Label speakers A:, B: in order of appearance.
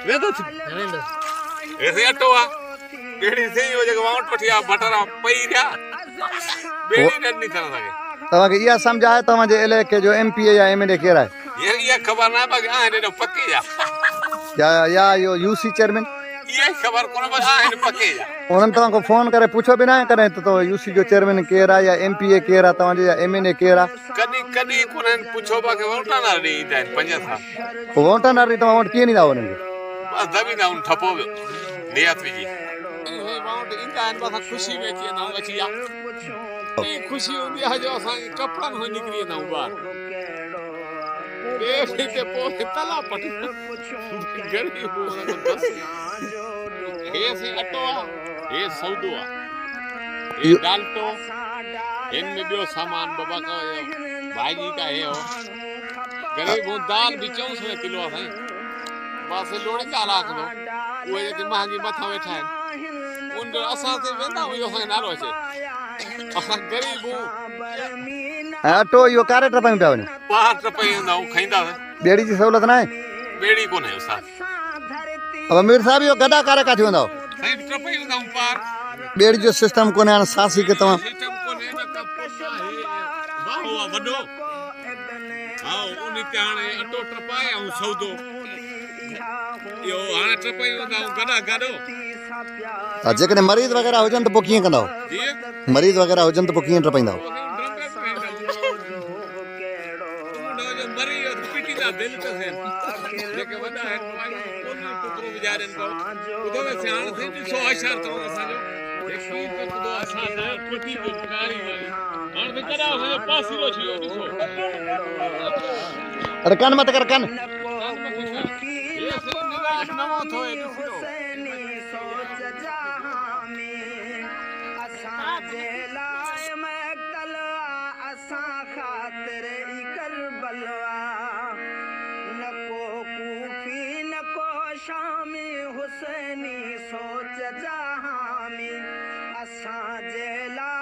A: ويندو ٿي
B: ويندو.
A: هي اٽو آ ٻيڙي سي اهو جيڪو وائونٽ وٺي آ بٽر آ پئي رهيا ٻيڙي نه ڏني اٿن اسان کي.
C: توهان کي اها سمجهه آهي توهان جي علائقي جو ايم پي اي يا ايم اين اي ڪير آهي؟
A: يار اها خبر ناهي باقي آهن ايڏو پڪي جا.
C: يا يا اهو يو سي چيئرمين؟
A: اها ئي خبر ڪونه بس آهن پڪي جا.
C: انهن توهان کان فون ڪري پڇيو به ناهي ڪڏهن ته تو يو سي جو چيئرمين ڪير آهي يا ايم پي اي ڪير آهي توهان جو يا ايم اين اي ڪير آهي؟
A: ڪڏهن ڪڏهن ڪونه پڇيو باقي ووٽان نه ڏئي ايندا آهن 5 سال.
C: پوء ووٽان نه ڏئي توهان ووٽ ڪيئن ڏيندا انهن کي؟
A: بس دٻيندا آهيون ٺپو ويو نيت وجهي. اهي ووٽ ايندا آهن بس خوشي ۾ اچي ويندا آهيون اچي ويا ايڏي خوشي هوندي آهي جو اسان ڪپڙن کان نڪري ويندا آهيون ٻاهر ٻيڙي تي پوء تلا پٽ غريب بس هي سائين اٽو آ هي سودو آ هي ڊالٽو هن ۾ ٻيو سامان بابا ڀاڄي ڪا هي هو غريب هون دال به چئون سوين ڪلو آ سائين بس لوڙيندا لاکندو اهي جيڪي مهانگي مٿان ويٺا آهن ان جو اسان تي ويندا اهو اسان کي نالو اچي اسان غريب هون.
C: ۽ اٽو اهو ڪاري ٽپايون پيا وڃو.
A: پار ٽپائي ويندا آهيون کائيندا.
C: ٻيڙي جي سهولت ناهي؟
A: ٻيڙي ڪونهي استاد.
C: ابا مير صاحب اهو گڏا ڪاري ڪاٿي ويندا آهيو؟
A: سائين ٽپائي ويندا آهيون پار.
C: ٻيڙي جو سسٽم ڪونهي هاڻي ساسي کي توهان.
A: سسٽم ڪونهي نه ڪا پل آهي واهو آ وڏو. هائو ان تي هاڻي اٽو ٽپائي ۽ سودو اهو هاڻي ٽپائي ويندا آهيون گڏا گڏو.
C: ها جيڪڏهن مريض وغيره هجن ته پوء ڪيئن ڪندائو؟
A: جي.
C: مريض وغيره هجن ته پوء ڪيئن ٽپائيندائو؟
A: پوء سائين ڊرمبي ۾ ويندا آهيون. جو مري ويو ته پٽيندا دل ڪسين جيڪي وڏا آهن پوء ٽڪرو وجهارين پوء ٻڌو ويسي هاڻي سائين ڏسو اشار اٿئون اسان جو
C: اڙي ڪن مت ڪر ڪن.
D: حسيني سوچ جا حامي اسان جي لاء.